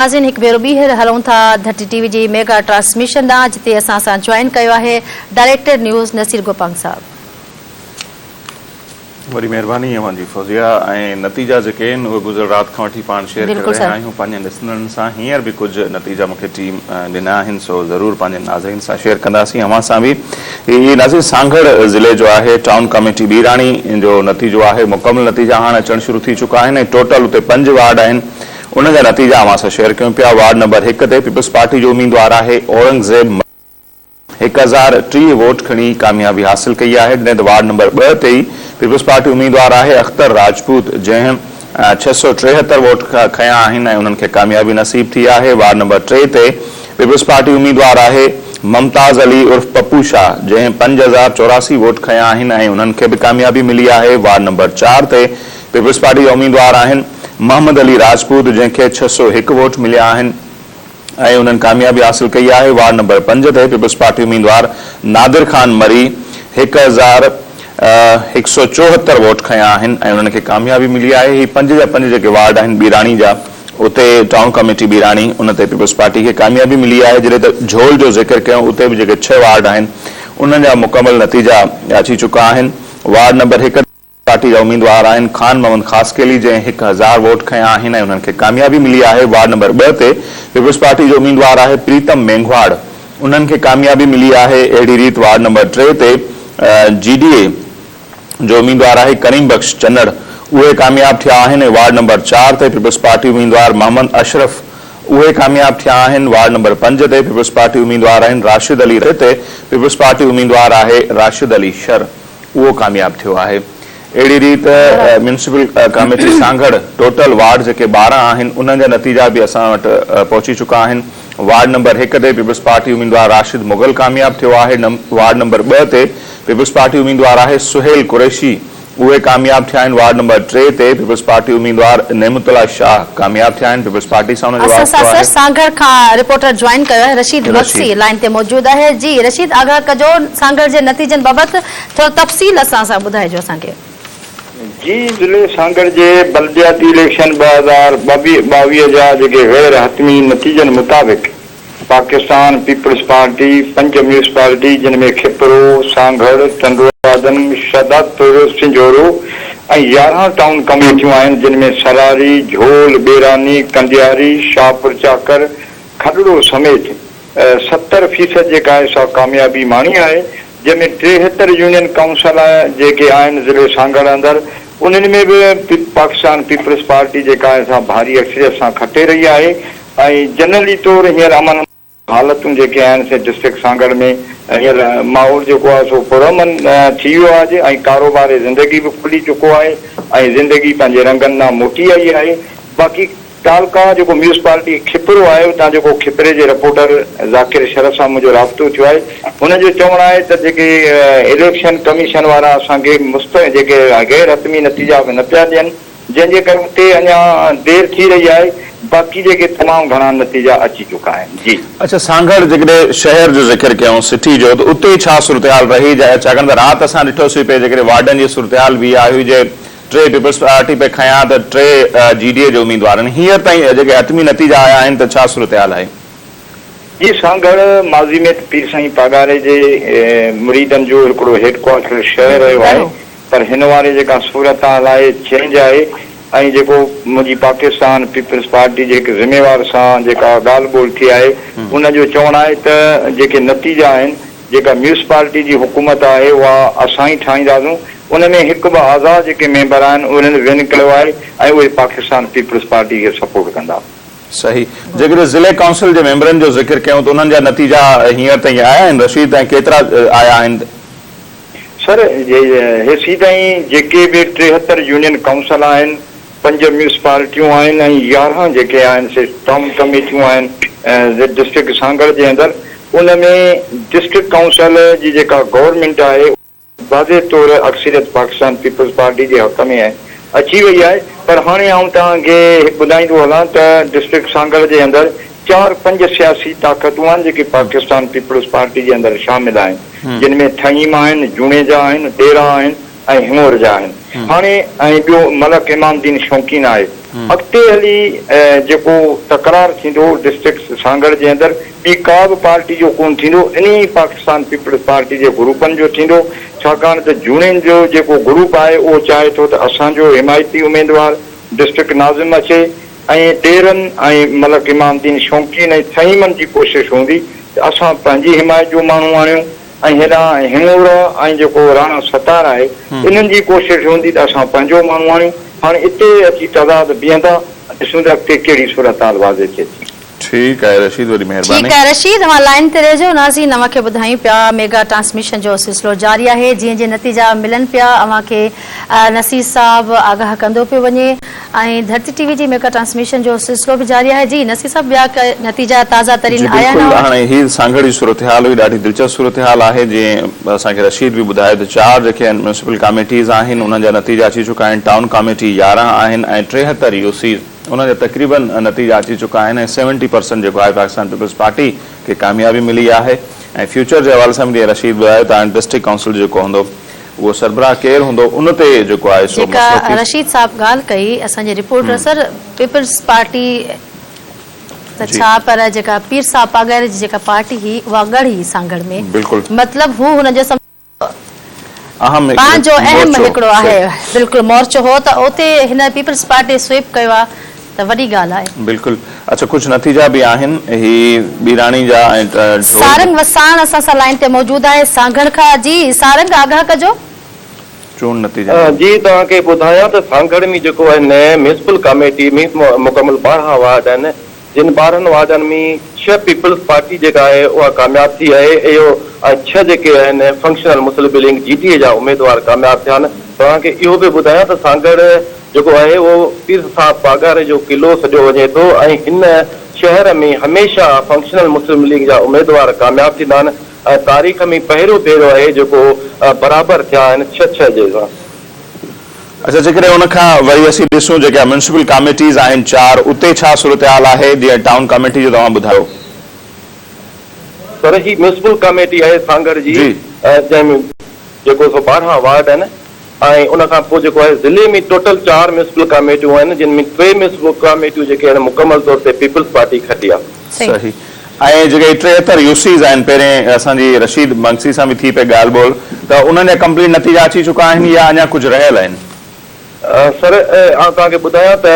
ناظرين هڪ ڀيرو ٻيهر هلون ٿا ڌرتي ٽي وي جي ميگا ٽرانسميشن ڏانهن جتي اسان سان جوائن ڪيو آهي ڊائريڪٽر نيوز نصير گوپانگ صاحب. وڏي مهرباني اوهان جي فوزيه ۽ نتيجا جيڪي آهن اهي گذريل رات کان وٺي پاڻ شيئر ڪري رهيا آهيون پنهنجن ڏسندڙن سان هينئر به ڪجهه نتيجا مون کي ٽيم ڏنا آهن سو ضرور پنهنجن ناظرين سان شيئر ڪنداسين اوهان سان به هي ناظرين سانگهڙ ضلعي جو آهي ٽائون ڪميٽي ٻيراڻي جو نتيجو آهي مڪمل نتيجا هاڻ اچڻ شروع ٿي چڪا آهن ۽ ٽوٽل اتي پنج وارڊ آهن ان جا نتيجا اوهان سان شيئر ڪيون پيا. وارڊ نمبر هڪ تي پيپلز پارٽي جو اميدوار آهي اورنگزيب ملڪ 1030 ووٽ کڻي ڪاميابي حاصل ڪئي آهي جڏهن ته وارڊ نمبر ٻه تي ئي پيپلز پارٽي اميدوار آهي اختر راجپوت جنهن 673 ووٽ کنيا آهن ۽ انهن کي ڪاميابي نصيب ٿي آهي وارڊ نمبر ٽي تي پيپلز پارٽي اميدوار آهي ممتاز علي عرف پپو شاهه جنهن 5084 ووٽ کنيا آهن ۽ انهن کي به ڪاميابي ملي آهي وارڊ نمبر چار تي پيپلز پارٽي جا اميدوار آهن محمد علي راجپوت جنهن کي 601 ووٽ مليا آهن ۽ انهن ڪاميابي حاصل ڪئي آهي وارڊ نمبر پنج تي پيپلز پارٽي اميدوار نادر خان مري 1174 ووٽ کنيا آهن ۽ انهن کي ڪاميابي ملي آهي هي پنج جا پنج جيڪي وارڊ آهن ٻيراڻي جا اتي ٽائون ڪميٽي ٻيراڻي ان تي پيپلز پارٽي کي ڪاميابي ملي آهي جڏهن ته جهول جو ذڪر ڪيون اتي به جيڪي ڇهه وارڊ آهن انهن جا مڪمل نتيجا اچي چڪا آهن وارڊ نمبر هڪ پارٽي جا اميدوار آهن خان محمد خاصخيلي جنهن 1000 ووٽ کنيا آهن ۽ انهن کي ڪاميابي ملي آهي وارڊ نمبر ٻه تي پيپلز پارٽي جو اميدوار آهي پريتم مينگهواڙ انهن کي ڪاميابي ملي آهي اهڙي ريت وارڊ نمبر ٽي تي جي ڊي اي جو اميدوار آهي ڪريم بخش چنڙ اهي ڪامياب ٿيا آهن ۽ وارڊ نمبر چار تي پيپلز پارٽي اميدوار محمد اشرف اهي ڪامياب ٿيا آهن وارڊ نمبر پنج تي پيپلز پارٽي اميدوار آهن راشد علي تي پيپلز پارٽي اميدوار آهي راشد علي شر. اهو ڪامياب ٿيو آهي. اهڙي ريت municipal committee Sanghar total ward جيڪي 12 آهن انهن جا نتيجا به اسان وٽ پهچي چڪا آهن. وارڊ نمبر هڪ تي پيپلز پارٽي اميدوار راشد مغل ڪامياب ٿيو آهي. وارڊ نمبر ٻه تي پيپلز پارٽي اميدوار آهي سهيل قريشي اهي ڪامياب ٿيا آهن. وارڊ نمبر ٽي تي پيپلز پارٽي اميدوار نعمت الله شاهه ڪامياب ٿيا آهن. پيپلز پارٽي سان انهن جو اسان سان واسطو سر آهي. سانگهڙ کان رپورٽر جوائن ڪيو آهي رشيد مگسي رشيد. لائين تي موجود آهي جي رشيد آگاهه ڪجو سانگهڙ جي نتيجن بابت ٿورو تفصيل اسان سان ٻڌائجو اسان کي. جي ضلعي سانگهڙ جي بلدياتي اليڪشن 2022 جا جيڪي غير حتمي نتيجن مطابق پاڪستان پيپلز پارٽي پنج ميونسپالٽي جن ۾ کپرو، سانگهڙ، ٽنڊوآدم، شهدادپور، سنجهورو ۽ 11 ٽائون ڪميٽيون آهن جن ۾ سراري، جهول، ٻيراني، ڪنڊياري، شاهپورچاڪر، کڏڙو سميت 70 فيصد جيڪا آهي سا ڪاميابي ماڻي آهي جنهن ۾ 73 يونين ڪائونسل جيڪي آهن ضلعي سانگهڙ اندر انهن ۾ به پاڪستان پيپلز پارٽي جيڪا آهي سا ڀاري اڪثريت سان کٽي رهي آهي ۽ جنرلي طور هينئر امن حالتون جيڪي آهن سي ڊسٽرڪٽ سانگهڙ ۾ هينئر ماحول جيڪو آهي سو پرامن ٿي ويو آهي ۽ ڪاروبار زندگي به کلي چڪو آهي ۽ زندگي پنهنجي رنگن ڏانهن موٽي آئي آهي باقي تعلقه جيڪو ميونسپالٽي کپرو آهي اتان جيڪو کپري جي رپورٽر ذاڪر شر سان منهنجو رابطو ٿيو آهي هن جو چوڻ آهي ته جيڪي اليڪشن ڪميشن وارا اسان کي مست جيڪي غير حتمي نتيجا به نه پيا ڏين جنهن جي ڪري اتي اڃا دير ٿي رهي آهي باقي جيڪي تمام گهڻا نتيجا اچي چڪا آهن جي. اڇا سانگهڙ جيڪڏهن شهر جو ذڪر ڪيون سٽي جو ته اتي ڇا صورتحال رهي ڇاڪاڻ ته رات اسان ڏٺوسين پئي جيڪڏهن وارڊن جي صورتحال به اها هئي جي ٽي پيپلز پارٽي پئي کنيا ته ٽي جي ڊي اي جي اميدوارن هينئر تائين جيڪي حتمي نتيجا آيا آهن ته ڇا صورتحال آهي. جي سانگهڙ ماضي ۾ ته پير سائين پاڳاري جي مريدن جو هڪڙو هيڊ ڪوارٽر شهر رهيو آهي پر هن واري جيڪا صورتحال آهي چينج آهي ۽ جيڪو منهنجي پاڪستان پيپلز پارٽي جي هڪ ذميوار سان جيڪا ڳالهه ٻولهه ٿي آهي ان جو چوڻ آهي ته جيڪي نتيجا آهن جيڪا ميونسپالٽي جي حڪومت آهي اها اسان ئي ٺاهينداسون ان ۾ هڪ ٻه آزاد جيڪي ميمبر آهن انهن ون ڪيو آهي ۽ اهي پاڪستان پيپلز پارٽي کي سپورٽ ڪندا. صحيح. جيڪڏهن ضلعي ڪائونسل جي ميمبرن جو ذڪر ڪيون ته انهن جا نتيجا هينئر تائين آيا آهن رشيد ۽ ڪيترا آيا آهن؟ سر هيسيتائين جيڪي به 73 يونين ڪائونسل آهن، پنج ميونسپالٽيون آهن ۽ 11 جيڪي آهن سي ٽائون ڪميٽيون آهن ڊسٽرڪٽ سانگهڙ جي اندر ان ۾ ڊسٽرڪٽ ڪائونسل جي جيڪا گورنمينٽ آهي واضح طور اڪثريت پاڪستان پيپلز پارٽي جي حق ۾ اچي وئي آهي پر هاڻي آئون توهان کي هڪ ٻڌائيندو هلان ته ڊسٽرڪٽ سانگهڙ جي اندر چار پنج سياسي طاقتون آهن جيڪي پاڪستان پيپلز پارٽي جي اندر شامل آهن جن ۾ ٿهيم آهن، جوڻيجا آهن، ڏيرا آهن ۽ هڱورجا آهن. هاڻي ۽ ٻيو ملڪ امام الدين شوقين آهي. اڳتي هلي جيڪو تڪرار ٿيندو ڊسٽرڪٽ سانگهڙ جي اندر ٻي ڪا به پارٽي جو ڪونه ٿيندو انهي پاڪستان پيپلز پارٽي جي گروپن جو ٿيندو ڇاڪاڻ ته جوڻين جو جيڪو گروپ آهي اهو چاهي ٿو ته اسان جو حمايتي اميدوار ڊسٽرڪٽ ناظم اچي ۽ ڏيرن ۽ ملڪ امام الدين شوقين ۽ ٿهيمن جي ڪوشش هوندي ته اسان پنهنجي حمايت جو ماڻهو آڻيون ۽ هيڏانهن هڱورا ۽ جيڪو راڻا ستار آهي انهن جي ڪوشش هوندي ته اسان پنهنجو ماڻهو آڻيون. هاڻي اتي اچي تضاد بيهندا ۽ ڏسون ته اڳتي ڪهڙي صورتحال واضح ٿئي ٿي. ٺيڪ آهي رشيد وڏي مهرباني. ٺيڪ آهي رشيد اوهان لائين تي رهجو ناظرين اوهان کي ٻڌايون پيا ميگا ٽرانسميشن جو سلسلو جاري آهي جيئن جيئن نتيجا ملن پيا اوهان کي نصير صاحب آگاهه ڪندو پيو وڃي ۽ ڌرتي ٽي وي جي ميگا ٽرانسميشن جو سلسلو به جاري آهي جي نصير صاحب ٻيا ڪي نتيجا تازه جي ترين آيا آهن بلڪل اوهان وٽ. هاڻي هي سانگهڙ جي صورتحال هئي ڏاڍي دلچسپ صورتحال آهي جيئن اسان کي رشيد به ٻڌايو ته چار جيڪي ميونسپل ڪاميٽيز آهن انهن جا نتيجا اچي چڪا آهن ٽائون ڪاميٽي 11 آهن ۽ 73 يو سيز انهن جا تقريبن نتيجا اچي چڪا آهن ۽ سيونٽي پرسنٽ جيڪو آهي پاڪستان پيپلز پارٽي کي ڪاميابي ملي آهي ۽ فيوچر جي حوالي سان به جيئن رشيد ٻڌايو ته هاڻي ڊسٽرڪٽ ڪائونسل جيڪو هوندو اهو سربراهه ڪير هوندو ان تي جيڪو آهي سو جيڪا مسئلو ٿي رشيد صاحب ڳالهه ڪئي اسان جي رپورٽر سر پيپلز پارٽي ته ڇا پر جيڪا پير صاحب پاڳاري جي جيڪا پارٽي هئي اها ڳڙهه هئي سانگهڙ ۾ بلڪل. مطلب هو هن جو اهم هڪ پنهنجو اهم مورچو هڪڙو آهي صحيح. بلڪل مورچو هو ته اتي هن پيپلز پارٽي سوئپ ڪيو آهي ته وڏي ڳالهه آهي. بلڪل اڇا ڪجهه نتيجا به آهن هي ٻيراڻي جا ۽ ڍول. سارنگ وساڻ اسان سان لائين تي موجود آهي سانگهڙ کان جي سارنگ آگاهه ڪجو. چونڊ نتيجن ۾. جي توهان کي ٻڌايان ته سانگهڙ ۾ جيڪو آهي نئين ميونسپل ڪاميٽي ۾ مڪمل 12 وارڊ آهن جن 12 وارڊن ۾ ڇهه پيپلز پارٽي جيڪا آهي اها ڪامياب ٿي آهي اهو ۽ ڇهه جيڪي آهن functional Muslim League G D A جا اميدوار ڪامياب ٿيا آهن توهان کي اهو به ٻڌايان ته سانگهڙ جيڪو آهي اهو پير صاحب پاڳاري جو قلعو سڏيو وڃي ٿو ۽ هن شهر ۾ هميشه فنڪشنل مسلم ليگ جا اميدوار ڪامياب ٿيندا آهن ۽ تاريخ ۾ پهريون ڀيرو آهي جيڪو برابر ٿيا آهن ڇهه ڇهه جي سان. اڇا جيڪڏهن ان کان وري اسين ڏسون جيڪا ميونسپل ڪاميٽيز آهن چار اتي ڇا صورتحال آهي جيئن ٽائون ڪاميٽي جو توهان ٻڌايو. سر هي ميونسپل ڪاميٽي آهي سانگهڙ جي جنهن ۾ جيڪو سو 12 وارڊ آهن ۽ ان کان پوء جيڪو آهي ضلعي ۾ ٽوٽل چار ميونسپل ڪاميٽيون آهن جن ۾ ٽي ميونسپل ڪاميٽيون جيڪي آهن مڪمل طور تي پيپلز پارٽي کٽي آهي. صحيح ۽ جيڪي 73 يو سيز آهن پهرين اسان جي رشيد مگسي سان به ٿي پئي ڳالهه ٻولهه ته انهن جا ڪمپليٽ نتيجا اچي چڪا آهن يا اڃا ڪجهه رهيل آهن؟ سر آئون توهان کي ٻڌايان ته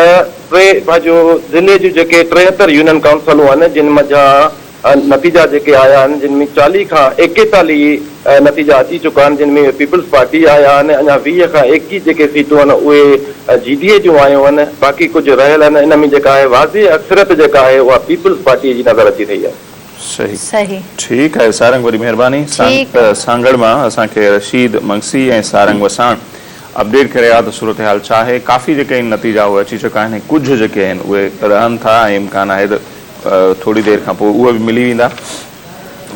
ٽي پنهنجو ضلعي جون جيڪي 73 يونين ڪائونسلون آهن جن منجهان نتيجا جيڪي آيا آهن جن ۾ 40 کان 41 نتيجا اچي چڪا آهن جن ۾ پيپلز پارٽي آيا آهن اڃا 20 کان 21 جيڪي سيٽون آهن اهي جي ڊي اي جون آيون آهن باقي ڪجهه رهيل آهن ان ۾ جيڪا آهي واضح اڪثريت جيڪا آهي اها پيپلز پارٽي جي نظر اچي رهي آهي. صحيح ٺيڪ آهي سارنگ وڏي مهرباني سانگهڙ مان اسان کي رشيد مگسي ۽ سارنگ وساڻ اپڊيٽ ڪري ها ته صورتحال ڇا آهي ڪافي جيڪي آهن نتيجا اهي اچي چڪا آهن ۽ ڪجهه جيڪي آهن اهي رهن ٿا ۽ امڪان آهي ته ٿوري دير کان پوء اهي به ملي ويندا.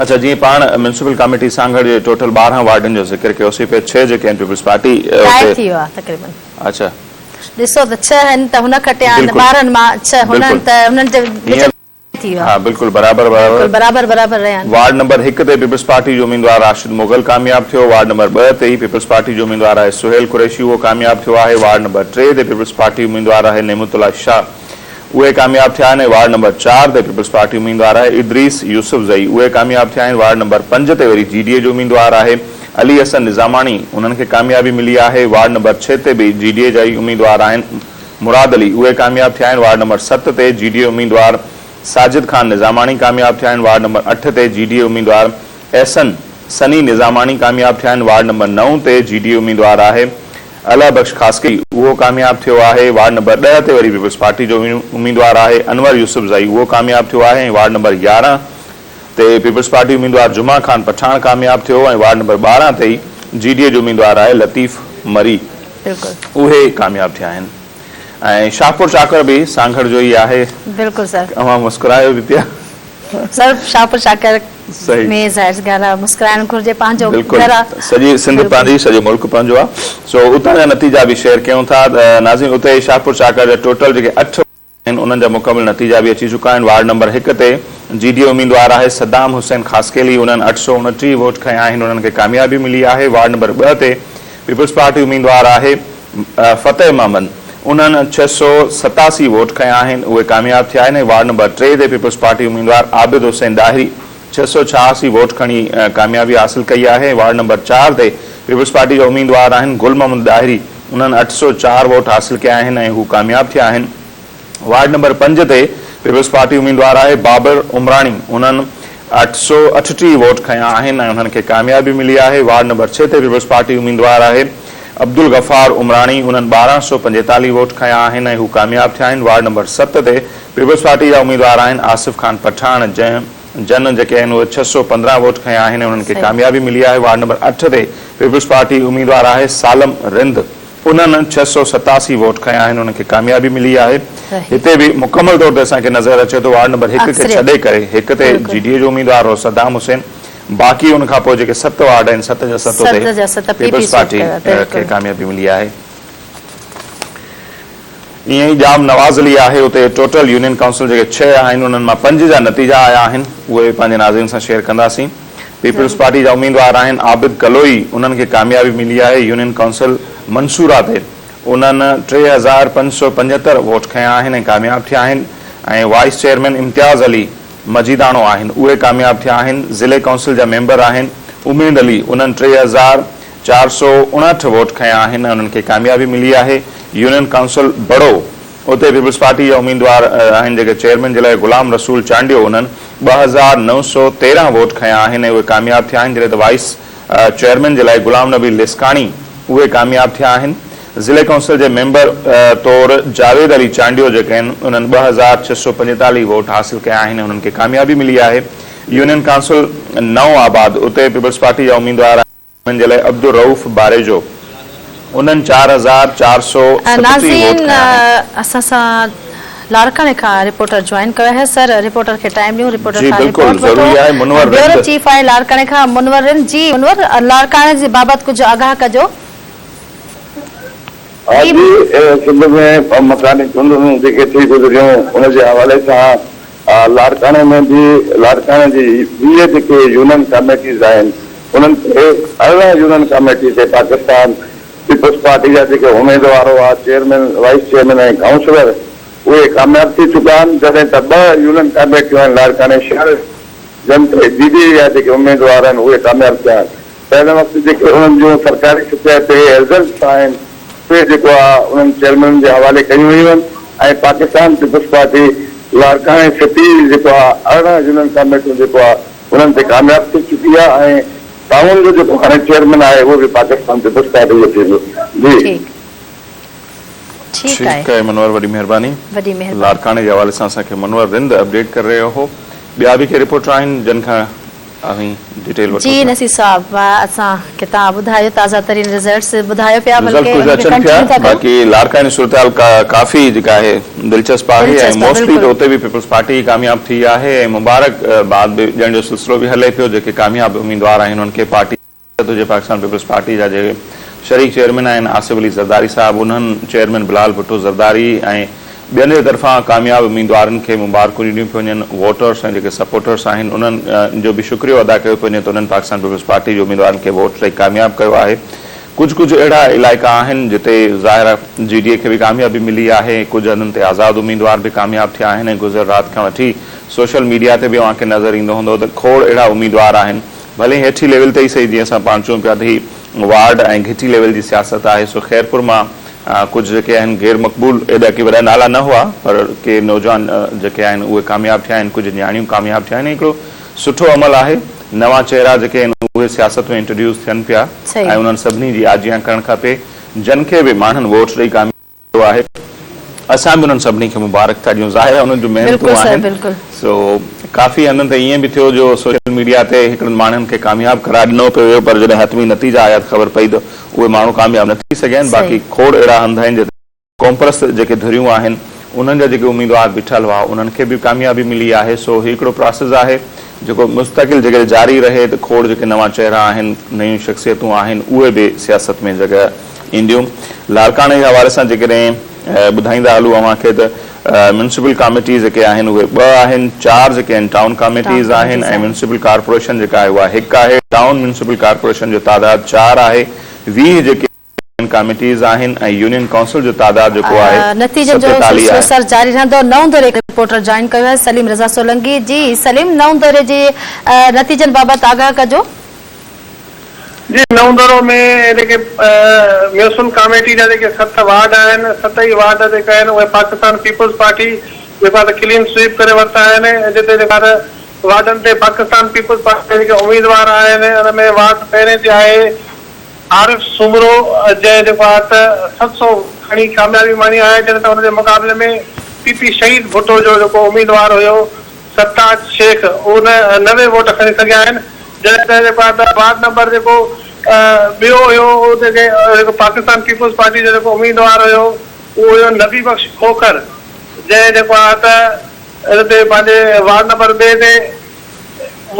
اڇا جيئن پاڻ ميونسپل ڪاميٽي سانگهڙ جي ٽوٽل 12 وارڊن جو ذڪر ڪيوسين پئي ڇهه جيڪي آهن پيپلز پارٽي ٽائي اتي ٿي ويو آهي تقريبن. اڇا. ڏسو ته ڇهه آهن ته هن کٽيا آهن بلڪل 12 مان ڇهه هنن بلڪل ته هنن جي وچ هينئر ۾ ٿي ويو ها آهي. بلڪل برابر بلڪل برابر. برابر برابر رهيا آهن. وارڊ نمبر هڪ تي پيپلز پارٽي جو اميدوار راشد مغل ڪامياب ٿيو وارڊ نمبر ٻه تي ئي پيپلز پارٽي جو اميدوار آهي سهيل قريشي اهو ڪامياب ٿيو آهي وارڊ نمبر ٽي تي پيپلز پارٽي اميدوار آهي نعمت الله شاهه اهي ڪامياب ٿيا آهن ۽ وارڊ نمبر چار تي پيپلز پارٽي اميدوار آهي ادريس يوسف زئي اهي ڪامياب ٿيا آهن وارڊ نمبر پنج تي وري جي ڊي اي جو اميدوار آهي علي حسن نظاماڻي انهن کي ڪاميابي ملي آهي وارڊ نمبر ڇهه تي به جي ڊي اي جا ئي اميدوار آهن مراد علي اهي ڪامياب ٿيا آهن وارڊ نمبر ست تي جي ڊي اي اميدوار ساجد خان نظاماڻي ڪامياب ٿيا آهن وارڊ نمبر اٺ تي جي ڊي اي اميدوار احسن سني نظاماڻي ڪامياب ٿيا آهن وارڊ نمبر نو تي جي ڊي اي اميدوار آهي الهه بخش خاصخيلي اهو ڪامياب ٿيو آهي، وارڊ نمبر ڏهه تي وري پيپلز پارٽي جو اميدوار آهي انور يوسف زئي اهو ڪامياب ٿيو آهي ۽ وارڊ نمبر 11 تي پيپلز پارٽي اميدوار جمعه خان پٺاڻ ڪامياب ٿيو ۽ وارڊ نمبر 12 تي ئي جي ڊي اي جو اميدوار آهي لطيف مري اهي ڪامياب ٿيا آهن ۽ شاهپور چاڪر به سانگهڙ جو ئي آهي. بلڪل سر. اوهان مسڪرايو به پيا. سر شاهپور چاڪر ۾ ظاهر سي ڳالهه آهي مسڪرائڻ گهرجي پنهنجو گهر آهي. بلڪل سڄي سنڌ پنهنجي سڄو ملڪ پنهنجو آهي سو اتان جا نتيجا به شيئر ڪيون ٿا ته ناظرين اتي شاهپور چاڪر جا ٽوٽل جيڪي اٺ آهن انهن جا مڪمل نتيجا به اچي چڪا آهن وارڊ نمبر هڪ تي جي ڊي اي اميدوار آهي صدام حسين خاصخيلي انهن 829 ووٽ کنيا آهن انهن کي ڪاميابي ملي آهي وارڊ نمبر ٻه تي پيپلز پارٽي اميدوار آهي فتح محمد انهن 687 ووٽ کنيا آهن اهي ڪامياب ٿيا آهن ۽ وارڊ نمبر ٽي تي پيپلز پارٽي اميدوار عابد حسين ڏاهري 686 ووٽ کڻي ڪاميابي حاصل ڪئي آهي ۽ وارڊ نمبر چار تي پيپلز پارٽي جا اميدوار آهن گل محمد ڏاهري انهن 804 ووٽ حاصل ڪيا آهن ۽ هو ڪامياب ٿيا آهن. وارڊ نمبر پنج تي پيپلز پارٽي اميدوار آهي بابر عمراڻي انهن 838 ووٽ کنيا آهن ۽ انهن کي ڪاميابي ملي آهي. وارڊ نمبر ڇهه تي پيپلز پارٽي اميدوار آهي عبدالغفار عمراڻي انهن 1245 ووٽ کنيا آهن ۽ هو ڪامياب ٿيا آهن. وارڊ نمبر ست تي پيپلز پارٽي جا اميدوار آهن آصف خان پٺاڻ جنهن جن جيڪي آهن اهي 615 ووٽ کنيا آهن ۽ انهن کي ڪاميابي ملي آهي. وارڊ نمبر اٺ تي پيپلز پارٽي اميدوار آهي سالم رند انهن 687 ووٽ کنيا آهن انهن کي ڪاميابي ملي آهي. هتي به مڪمل طور تي اسان کي نظر اچي ٿو وارڊ نمبر هڪ کي ڇڏي ڪري هڪ تي جي ڊي اي جو اميدوار هو صدام حسين باقي ان کان پوء جيڪي ست وارڊ آهن ست جا ست اتي پيپلز پارٽي کي ڪاميابي ملي آهي. ائين ئي ڄام نواز علي آهي اتي ٽوٽل يونين ڪائونسل جيڪي ڇهه آهن انهن مان پنج جا نتيجا آيا آهن اهي به پنهنجي ناظرين سان شيئر ڪنداسين. پيپلز پارٽي جا اميدوار آهن عابد ڪلوئي انهن کي ڪاميابي ملي آهي يونين ڪائونسل منصوره تي انهن 3575 ووٽ کنيا آهن ۽ ڪامياب ٿيا آهن ۽ وائيس چيئرمين امتياز علي مجيداڻو آهن اهي ڪامياب ٿيا آهن ضلعي ڪائونسل جا ميمبر آهن اميد علي انهن 3459 ووٽ کنيا آهن ۽ انهن کي ڪاميابي ملي آهي يونين ڪائونسل بڙو اتي پيپلز پارٽي جا اميدوار آهن جيڪي چيئرمين جي لاء غلام رسول چانڊيو انهن 2913 ووٽ کنيا آهن ۽ اهي ڪامياب ٿيا آهن جڏهن ته وائيس چيئرمين جي لاء غلام نبي لسڪاڻي اهي ڪامياب ٿيا آهن ضلعي ڪائونسل جي ميمبر طور جاويد علي چانڊيو جيڪي آهن انهن 2645 ووٽ حاصل ڪيا آهن ۽ انهن کي ڪاميابي ملي آهي يونين ڪائونسل نئون آباد اتي پيپلز پارٽي جا اميدوار آهن جي لاء عبدالرئوف باريجو انهن 4437 ووٽ ناظرين کنيا آهن. اسان سان لاڙڪاڻي کان رپورٽر جوائن ڪيو آهي سر رپورٽر کي ٽائيم ڏيون رپورٽر جي کان بلڪل رپورٽ وٺو ضروري آهي منور بيورو رند. چيف آهي لاڙڪاڻي کان منور رند جي منور لاڙڪاڻي جي بابت ڪجهه آگاهه ڪجو. ها جي سنڌ ۾ مڪاني چونڊون جيڪي ٿي گذريون ان جي حوالي سان لاڙڪاڻي ۾ به لاڙڪاڻي جي 20 جيڪي يونين ڪاميٽيز آهن انهن تي 18 يونين ڪاميٽي تي پاڪستان پيپلز پارٽي جا جيڪي اميدوار هئا چيئرمين، وائيس چيئرمين ۽ ڪائونسلر اهي ڪامياب ٿي چڪا آهن جڏهن ته ٻه يونين ڪاميٽيون آهن لاڙڪاڻي شهر جن تي جي ڊي اي جا جيڪي اميدوار آهن اهي ڪامياب ٿيا آهن ته هن وقت جيڪي انهن جون سرڪاري سطح تي رزلٽس آهن اهي جيڪو آ انهن چيئرمينن جي حوالي ڪيون ويون آهن ۽ پاڪستان پيپلز پارٽي لاڙڪاڻي سٽي جيڪو آ 18 يونين ڪاميٽيون جيڪو آ انهن تي ڪامياب ٿي چڪي آ ۽ ٽائون جو جيڪو هاڻي چيئرمين آهي اهو به پاڪستان پيپلز پارٽي جو ٿيندو جي. ٺيڪ ٺيڪ آهي. ٺيڪ آهي منور وڏي مهرباني. وڏي مهرباني. لاڙڪاڻي جي حوالي سان اسان کي منور رند اپڊيٽ ڪري رهيو هو ٻيا به ڪي رپورٽر آهن جن کان اوهين ڊيٽيل وٺو جي ٿا. نصير صاحب اسان کي توهان ٻڌايو تازه ترين رزلٽس ٻڌايو پيا رزلٽ بلڪه ڪجهه ان کي اچن پيا ڪنٽينيو ٿا ڪيون. باقي لاڙڪاڻي جي صورتحال ڪافي جيڪا آهي دلچسپ آهي ۽ دلچسپ آهي موسٽلي ته بلڪل. اتي به پيپلز پارٽي ئي ڪامياب ٿي آهي ۽ مبارڪ باد به ڏيڻ جو سلسلو به هلي پيو جيڪي ڪامياب اميدوار آهن انهن کي پارٽي هجي پاڪستان پيپلز پارٽي جا جيڪي شريڪ چيئرمين آهن آصف علي زرداري صاحب انهن چيئرمين بلال ڀٽو زرداري ۽ ٻين جي طرفان ڪامياب اميدوارن کي مبارڪون ڏنيون پيون وڃن ووٽرس ۽ جيڪي سپورٽرس آهن انهن جو به شڪريو ادا ڪيو پيو وڃي ته انهن پاڪستان پيپلز پارٽي جي اميدوارن کي ووٽ ڏئي ڪامياب ڪيو آهي ڪجهه ڪجهه اهڙا علائقا آهن جتي ظاهر آهي جي ڊي اي کي به ڪاميابي ملي آهي ۽ ڪجهه هنڌن تي آزاد اميدوار به ڪامياب ٿيا آهن ۽ گذريل رات کان وٺي سوشل ميڊيا تي به اوهان کي نظر ايندو هوندو ته کوڙ اهڙا اميدوار آهن ڀلي هيٺين ليول تي ئي سهي جيئن اسان پاڻ چئون پيا ته هي وارڊ ۽ گهٽي ليول جي سياست آهي سو خيرپور مان ڪجهه جيڪي آهن غير مقبول ايڏا ڪي وڏا نالا نه هئا پر ڪي نوجوان جيڪي آهن اهي ڪامياب ٿيا آهن ڪجهه نياڻيون ڪامياب ٿيا آهن هڪڙو سٺو عمل آهي نوان چهرا جيڪي آهن اهي سياست ۾ انٽروڊيوس ٿين پيا ۽ انهن سڀني جي آجيان ڪرڻ کپي جن کي به ماڻهن ووٽ ڏئي ڪامياب ڪيو آهي اسان به انهن سڀني کي مبارڪ ٿا ڏيون ظاهر آهي انهن جون محنتون آهن سو ڪافي هنڌن تي ائين به ٿيو جو سوشل ميڊيا تي هڪڙن ماڻهن کي ڪامياب قرار ڏنو پيو ويو پر جڏهن حتمي نتيجا آيا ته خبر پئي ته اهي ماڻهو ڪامياب نه ٿي سگهيا آهن باقي کوڙ اهڙا هنڌ آهن جتي قومپرست جيڪي ڌريون آهن انهن جا جيڪي اميدوار بيٺل هئا انهن کي به ڪاميابي ملي آهي سو هي هڪڙو پراسز آهي جيڪو مستقل جيڪڏهن جاري رهي ته کوڙ جيڪي نوان چهرا آهن نيون شخصيتون آهن اهي به سياست ۾ جڳهه اينديون. لاڙڪاڻي جي حوالي سان جيڪڏهن ٻڌائيندا هلون اوهان کي ته ميونسپل ڪاميٽيز جيڪي آهن اهي ٻه آهن، چار جيڪي آهن ٽائون ڪاميٽيز آهن ۽ ميونسپل ڪارپوريشن جيڪا آهي اها هڪ آهي، ٽائون ميونسپل ڪارپوريشن جو تعداد چار آهي، 20 جيڪي. ڪاميٽيز آهن ۽ يونين ڪائونسل جو تعداد جيڪو آهي نتيجن جو 47 سلسلو آهي. سر جاري رهندو. نئون دوري کي رپورٽر جوائن ڪيو آهي سليم رضا سولنگي جي سليم نئون دوري جي نتيجن بابت آگاهه ڪجو. جي نئون دورو ۾ جيڪي ميونسپل ڪاميٽي جا جيڪي ست وارڊ آهن ست ئي وارڊ جيڪا آهن اهي پاڪستان پيپلز پارٽي جيڪو آهي ته ڪلين سوئيپ ڪري ورتا آهن جتي جيڪا ته وارڊن تي پاڪستان پيپلز پارٽي جا جيڪي اميدوار آهن ان ۾ وارڊ پهرين تي آهي عارف سومرو جنهن جيڪو آهي ته 700 کڻي ڪاميابي ماڻي آهي جڏهن ته ان جي مقابلي ۾ پي پي شهيد ڀٽو جو جيڪو اميدوار هيو سرتاج شيخ ان 90 ووٽ کڻي سگهيا آهن جڏهن ته جيڪو آهي ته وارڊ نمبر جيڪو ٻيو هيو اتي جيڪو پاڪستان پيپلز پارٽي جو جيڪو اميدوار هيو اهو هيو نبي بخش کوکر جنهن جيڪو آهي ته ان تي پنهنجي وارڊ نمبر ٻئي تي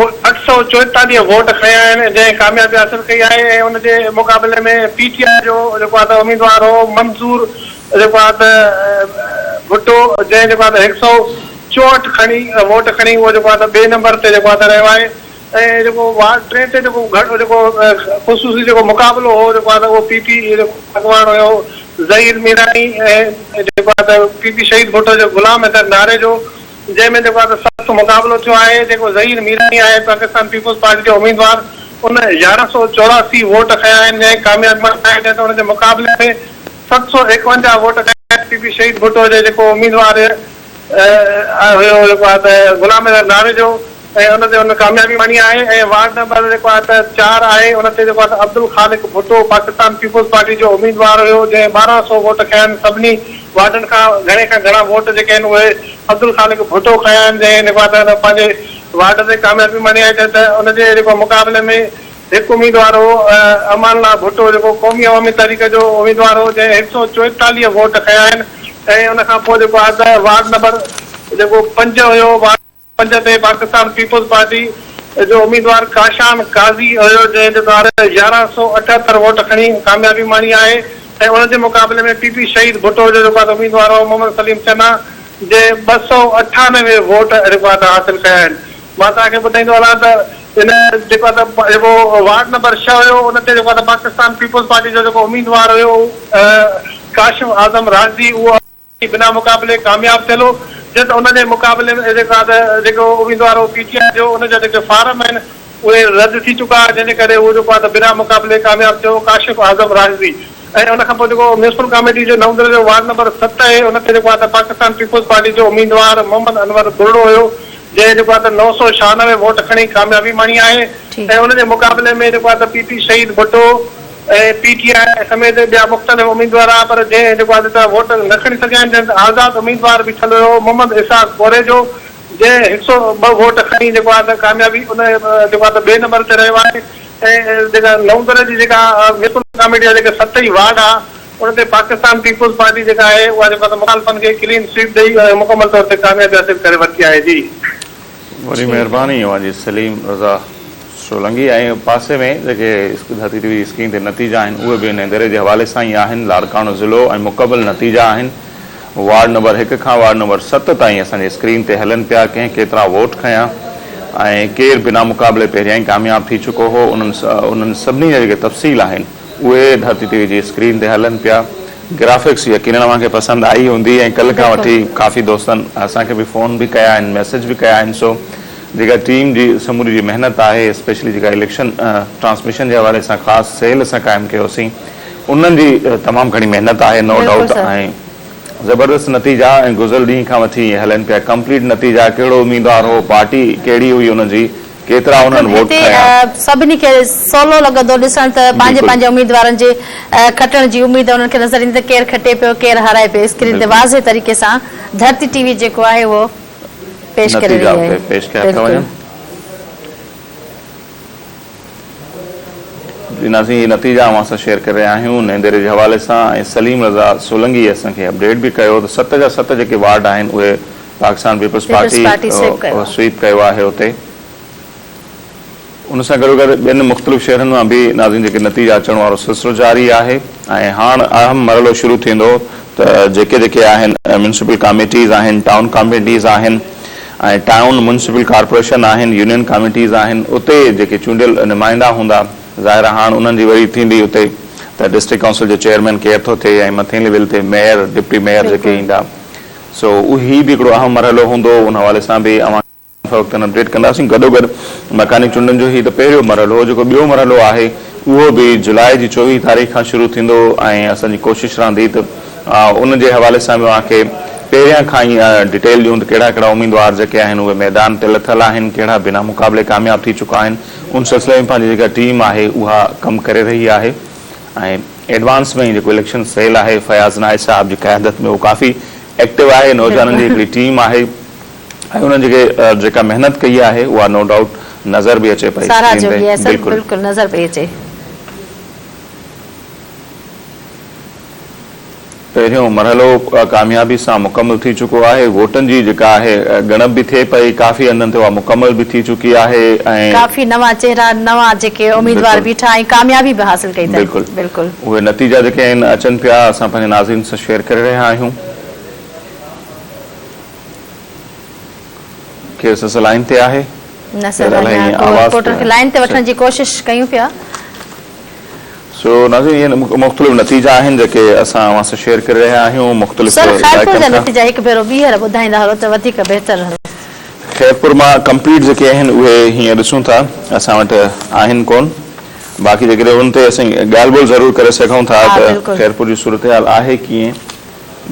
844 ووٽ کنيا آهن جنهن ڪاميابي حاصل ڪئي آهي ۽ ان جي مقابلي ۾ پي ٽي آء جو جيڪو آهي ته اميدوار هو منظور جيڪو آهي ته ڀٽو جنهن جيڪو آهي ته هڪ سئو چوهٺ کڻي ووٽ کڻي اهو جيڪو آهي ته ٻئي نمبر تي جيڪو آهي ته رهيو آهي ۽ جيڪو وارڊ ٽئين تي جيڪو گهٽ جيڪو خصوصي جيڪو مقابلو هو جيڪو آهي ته اهو پي پي جيڪو اڳواڻ هيو ظهير ميراڻي ۽ جيڪو آهي ته پي پي شهيد ڀٽو جو غلام حيدر ناريجو جنهن ۾ جيڪو آهي ته سخت مقابلو ٿيو آهي، جيڪو ظهير ميراڻي آهي پاڪستان پيپلز پارٽي جو اميدوار ان 1184 ووٽ کنيا آهن جنهن ڪامياب آهي جڏهن ته ان جي مقابلي ۾ 751 ووٽ کنيا آهن پي پي شهيد ڀٽو جي جيڪو اميدوار هيو جيڪو آهي ته غلام حيدر ناريجو ۽ ان تي ان ڪاميابي ماڻي آهي ۽ وارڊ نمبر جيڪو آهي ته چار آهي ان تي جيڪو آهي ته عبدالخالق ڀٽو پاڪستان پيپلز پارٽي جو اميدوار هيو جنهن 1200 ووٽ کنيا آهن سڀني وارڊن کان گهڻي کان گهڻا ووٽ جيڪي آهن اهي عبدالخالق ڀٽو کنيا آهن جنهن جيڪو آهي ته پنهنجي وارڊ تي ڪاميابي ماڻي آهي جڏهن ته ان جي جيڪو مقابلي ۾ هڪ اميدوار هو امان الله ڀٽو جيڪو قومي عوامي تحريڪ جو اميدوار هو جنهن هڪ سئو چوئيتاليهه ووٽ کنيا آهن ۽ ان کان پوء جيڪو آهي ته وارڊ نمبر جيڪو پنج هيو وارڊ پنج تي پاڪستان پيپلز پارٽي جو اميدوار ڪاشان قاضي هيو جنهن جي دوار 1178 ووٽ کڻي ڪاميابي ماڻي آهي ۽ ان جي مقابلي ۾ پي پي شهيد ڀٽو جو جيڪو آهي اميدوار هو محمد سليم چنا جنهن 298 ووٽ جيڪو آهي حاصل ڪيا آهن مان توهان کي ٻڌائيندو هلان ته ان جيڪو آهي ته جيڪو وارڊ نمبر ڇهه هيو ان تي جيڪو آهي ته پاڪستان پيپلز پارٽي جو جيڪو اميدوار هيو ڪاشف اعظم راشدي اهو بنا مقابلي ڪامياب ٿيل هو جڏهن ته ان جي مقابلي ۾ جيڪو آهي ته جيڪو اميدوار هو پي ٽي آء جو ان جا جيڪي فارم آهن اهي رد ٿي چڪا جنهن جي ڪري هو جيڪو آهي ته بنا مقابلي ڪامياب ٿيو ڪاشف اعظم راشدي ۽ ان کان پوء جيڪو ميونسپل ڪاميٽي جو نئون جو وارڊ نمبر ست آهي ان تي جيڪو آهي ته پاڪستان پيپلز پارٽي جو اميدوار محمد انور ٻرڙو هيو جنهن جيڪو آهي ته 996 ووٽ کڻي ڪاميابي ماڻي آهي ۽ ان جي مقابلي ۾ جيڪو آهي ته P P Shaheed Bhutto ۽ P T I سميت ٻيا مختلف اميدوار آهي پر جنهن جيڪو آهي ته ووٽ نه کڻي سگهيا آهن جنهن ته آزاد اميدوار بيٺل هيو محمد اسحاق ڪوريجو جنهن هڪ سئو ٻه ووٽ کڻي جيڪو آهي ته ڪاميابي ان جيڪو آهي ته ٻئي نمبر تي رهيو آهي ۽ جيڪا نئون دڙي جي جيڪا ميونسپل ڪاميٽي جا جيڪي ست ئي وارڊ آهي ان تي پاڪستان پيپلز پارٽي جيڪا آهي اها جيڪو آهي ته مخالفن کي ڪلين سوئيپ ڏئي مڪمل طور تي ڪاميابي حاصل ڪري ورتي آهي جي. وڏي مهرباني اوهان جي سليم رضا سولنگي ۽ پاسي ۾ جيڪي ڌرتي ٽي وي جي اسڪرين تي نتيجا آهن اهي به انهي دري جي حوالي سان ئي آهن لاڙڪاڻو ضلعو ۽ مڪمل نتيجا آهن وارڊ نمبر هڪ کان وارڊ نمبر ست تائين اسان جي اسڪرين تي هلن پيا ڪنهن ڪيترا ووٽ کنيا ۽ ڪير بنا مقابلي پهريائين ڪامياب ٿي چڪو هو انهن انهن سڀني جا جيڪي تفصيل آهن اهي ڌرتي ٽي وي جي اسڪرين تي هلن پيا. گرافڪس يقينن اوهان کي پسند آئي هوندي ۽ ڪلهه کان وٺي ڪافي دوستن اسان کي به فون به ڪيا آهن ميسيج به ڪيا آهن سو جيڪا ٽيم جي سموري جي محنت آهي اسپيشلي جيڪا اليڪشن ٽرانسميشن جي حوالي سان خاص سيل اسان قائم ڪيوسين انهن جي تمام گهڻي محنت آهي نو ڊائوٽ ۽ زبردست نتيجا ۽ گذريل ڏينهن کان وٺي ائين هلن پيا ڪمپليٽ نتيجا ڪهڙو اميدوار هو پارٽي ڪهڙي هئي ان جي ڪيترا انهن مطلب ووٽ هتي کنيا. سڀني کي سولو لڳندو ڏسڻ ته پنهنجي پنهنجي اميدوارن جي کٽڻ جي اميد انهن کي نظر ايندي ته ڪير کٽي پيو ڪير هارائي پيو اسڪرين تي واضح طريقي سان ڌرتي ٽي وي جيڪو آهي اهو پيش ڪري نتيجا رهي اتي آهي پيش ڪيا پيا بلڪل. وڃن. جي ناظرين هي نتيجا اوهان سان شيئر ڪري رهيا آهيون نئين ديري جي حوالي سان ۽ سليم رضا سولنگي اسان کي اپڊيٽ به ڪيو ته ست جا ست جيڪي وارڊ آهن اهي پاڪستان پيپلز پارٽي سوئيپ ڪيو آهي اتي ان سان گڏوگڏ ٻين مختلف شهرن مان به ناظرين جيڪي نتيجا اچڻ وارو سلسلو جاري آهي ۽ هاڻ اهم مرحلو شروع ٿيندو ته جيڪي جيڪي آهن ميونسپل ڪاميٽيز آهن ٽائون ڪاميٽيز آهن ۽ ٽائون ميونسپل ڪارپوريشن آهن يونين ڪاميٽيز آهن اتي جيڪي چونڊيل نمائندا هوندا ظاهر آهي هاڻ انهن جي وري ٿيندي اتي ته ڊسٽرڪٽ ڪائونسل جو چيئرمين ڪير ٿو ٿئي ۽ مٿين ليول تي ميئر، ڊپٽي ميئر جيڪي ايندا سو هي به هڪڙو اهم مرحلو هوندو ان حوالي سان به اوهان کي وقتن اپڊيٽ ڪنداسين گڏوگڏ مڪاني چونڊن جو هي ته پهريون مرحلو هو جيڪو ٻيو مرحلو آهي اهو به جولاء جي 24 تاريخ کان شروع ٿيندو ۽ اسان جي ڪوشش رهندي ته ان جي حوالي سان به اوهان کي پهريان کان ئي ڊيٽيل ڏيون ته ڪهڙا ڪهڙا اميدوار جيڪي آهن اهي ميدان تي لٿل آهن ڪهڙا بنا مقابلي ڪامياب ٿي چڪا آهن ان سلسلي ۾ پنهنجي جيڪا ٽيم آهي اها ڪم ڪري رهي آهي ۽ ايڊوانس ۾ ئي جيڪو اليڪشن سيل آهي فياض نائچ صاحب جي قيادت ۾ اهو ڪافي ايڪٽو آهي نوجوانن جي هڪڙي ٽيم آهي ۽ انهن جيڪي جيڪا محنت ڪئي آهي اها نو ڊائوٽ نظر به اچي پئي ساراهه اسڪرين جوڳي تي آهي سر بلڪل. بلڪل نظر پئي اچي. پهريون مرحلو ڪاميابي سان مڪمل ٿي چڪو آهي، ووٽن جي جيڪا آهي ڳڻپ به ٿئي پئي، ڪافي هنڌن تي اها مڪمل به ٿي چڪي آهي ۽. ڪافي نوان چهرا نوان جيڪي اميدوار بيٺا ۽ ڪاميابي به حاصل ڪئي اٿن. بلڪل بلڪل. اهي نتيجا جيڪي آهن اچن پيا اسان پنهنجي ناظرين سان شيئر ڪري رهيا آهيون. ڪير سس لائين تي آهي؟ نه سر اڃا ڪو رپورٽر کي لائين تي وٺڻ جي ڪوشش ڪيون پيا. سو ناظرين اهي مختلف نتيجا آهن جيڪي اسان اوهان سان شيئر ڪري رهيا آهيون مختلف سر خيرپور علائقن جا کان. نتيجا هڪ ڀيرو ٻيهر ٻڌائيندا هلو ته وڌيڪ بهتر رهندو. خيرپور مان ڪمپليٽ جيڪي آهن اهي هيئن ڏسون ٿا اسان وٽ آهن ڪون باقي جيڪڏهن ان تي اسين ڳالهه ٻولهه ضرور ڪري سگهون ٿا ها ته بلڪل. خيرپور جي صورتحال آهي ڪيئن.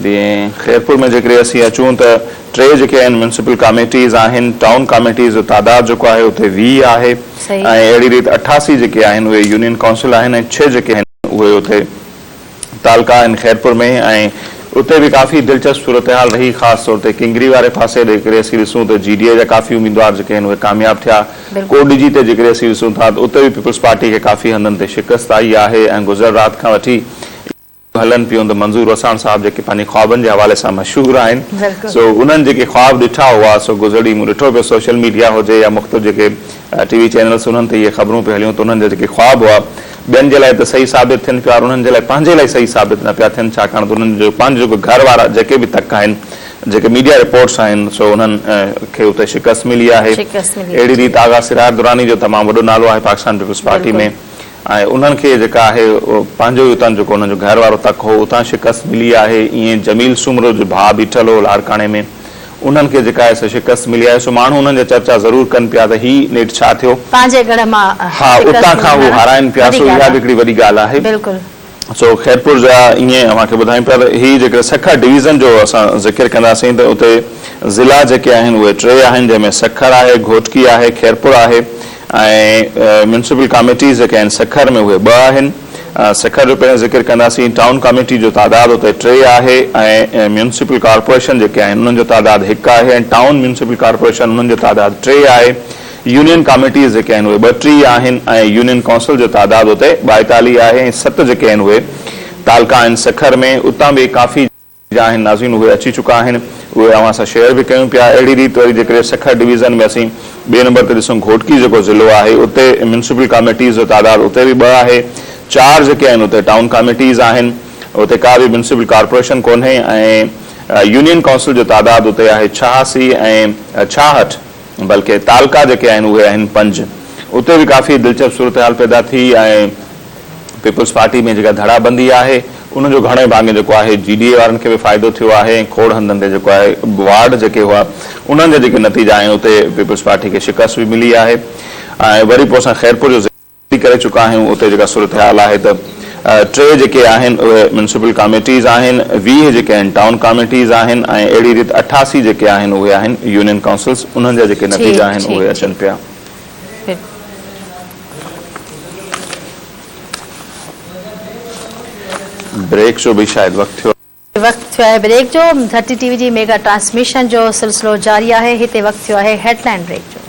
جيئن خيرپور ۾ جيڪڏهن اسين اچون ته ٽي جيڪي آهن ميونسپل ڪاميٽيز آهن، ٽائون ڪاميٽيز جو تعداد جيڪو آهي اتي 20 آهي ۽ اهڙي ريت 88 جيڪي آهن اهي يونين ڪائونسل آهن ۽ ڇهه جيڪي آهن اهي اتي تعلقا آهن خيرپور ۾ ۽ اتي به ڪافي دلچسپ صورتحال رهي خاص طور تي ڪنگري واري پاسي جيڪڏهن اسين ڏسون ته جي ڊي اي جا ڪافي اميدوار جيڪي آهن اهي ڪامياب ٿيا ڪوٽڏجي تي جيڪڏهن اسين ڏسون ٿا ته اتي به پيپلز پارٽي کي ڪافي هنڌن تي شڪست آئي آهي ۽ گذريل رات کان وٺي هلن پيون ته منظور وساڻ صاحب جيڪي پنهنجي خوابن جي حوالي سان مشهور آهن سو انهن جيڪي خواب ڏٺا هئا سو گذريل ڏينهن مون ڏٺو پيو سوشل ميڊيا هجي يا مختلف جيڪي ٽي وي چينلز انهن تي اهي خبرون پيون هليون ته انهن جا جيڪي خواب هئا ٻين جي لاء ته صحيح ثابت ٿين پيا انهن جي لاء پنهنجي لاء صحيح ثابت نه پيا ٿين ڇاڪاڻ ته انهن جو پنهنجو جيڪو گهر وارا جيڪي به تڪ آهن جيڪي ميڊيا رپورٽس آهن سو انهن کي اتي شڪست ملي آهي اهڙي ريت آغا سراج دراني جو تمام وڏو نالو آهي پاڪستان پيپلز پارٽي ۾ ۽ انهن کي جيڪا آهي پنهنجو ئي اتان جيڪو انهن جو گهر وارو تڪ هو اتان شڪست ملي آهي ائين جميل سومرو جو ڀاء بيٺل هو لاڙڪاڻي ۾ انهن کي جيڪا آهي سا شڪست ملي آهي سو ماڻهو انهن جا چرچا ضرور ڪن پيا ته هي نيٺ ڇا ٿيو پنهنجي ڳڙهه مان ها شڪست اتان کان هو ملڻ هارائن پيا وڏي سو ڳالهه اها به آهي هڪڙي وڏي ڳالهه آهي. بلڪل. سو خيرپور جا ائين اوهان کي ٻڌايون پيا ته هي جيڪڏهن سکر ڊويزن جو اسان ذڪر ڪنداسين ته اتي ضلعا جيڪي آهن اهي ٽي آهن جنهن ۾ سکر آهي گهوٽڪي آهي خيرپور آهي ۽ ميونسپل ڪاميٽيز جيڪي آهن سکر ۾ اهي ٻه آهن. سکر جو پهريون ذڪر ڪنداسين. ٽائون ڪاميٽي جو تعداد اتي ٽي آهي ۽ ميونسپل ڪارپوريشن جيڪي آهن انهن جو تعداد هڪ آهي ۽ ٽائون ميونسپل ڪارپوريشن انهن جو تعداد ٽي آهي. يونين ڪاميٽيز جيڪي آهن اهي 32 آهن ۽ يونين ڪائونسل جو تعداد اتي 42 آهي ۽ ست جيڪي آهن اهي تعلقا آهن سکر ۾ اتان به ڪافي جا آهن ناظرين اهي اچي چڪا آهن اهي اوهان سان شيئر به ڪيون پيا اهڙي ريت وري جيڪڏهن سکر ڊويزن ۾ اسين ٻئي نمبر تي ڏسون گهوٽڪي جيڪو ضلعو آهي اتي ميونسپل ڪاميٽيز جو تعداد اتي به ٻه آهي چار جيڪي آهن اتي ٽائون ڪاميٽيز آهن اتي ڪا به ميونسپل ڪارپوريشن ڪونهي ۽ يونين ڪائونسل جو تعداد اتي آهي 86 ۽ 66 بلڪه تعلقا جيڪي آهن اهي آهن پنج اتي به ڪافي دلچسپ صورتحال پيدا ٿي ۽ پيپلز پارٽي ۾ جيڪا ڌڙا بندي آهي ان جو گهڻي ڀاڱي جيڪو آهي جي ڊي اي وارن کي به فائدو ٿيو آهي ۽ کوڙ هنڌن تي جيڪو آهي وارڊ جيڪي هئا انهن جا جيڪي نتيجا آهن اتي پيپلز پارٽي کي شڪست به ملي آهي ۽ وري پوء اسان خيرپور جو ذڪر ڪري چڪا آهيون اتي جيڪا صورتحال آهي ته ٽي جيڪي آهن اهي ميونسپل ڪاميٽيز آهن 20 جيڪي آهن ٽائون ڪاميٽيز آهن ۽ اهڙي ريت 88 جيڪي آهن اهي آهن يونين ڪائونسلز انهن جا جيڪي نتيجا آهن اهي اچن پيا. بريڪ جو به شايد وقت ٿيو. وقت ٿيو آهي بريڪ جو، ڌرتي ٽي وي جي ميگا ٽرانسميشن جو سلسلو جاري آهي، هتي وقت ٿيو آهي هيڊ لائن بريڪ جو.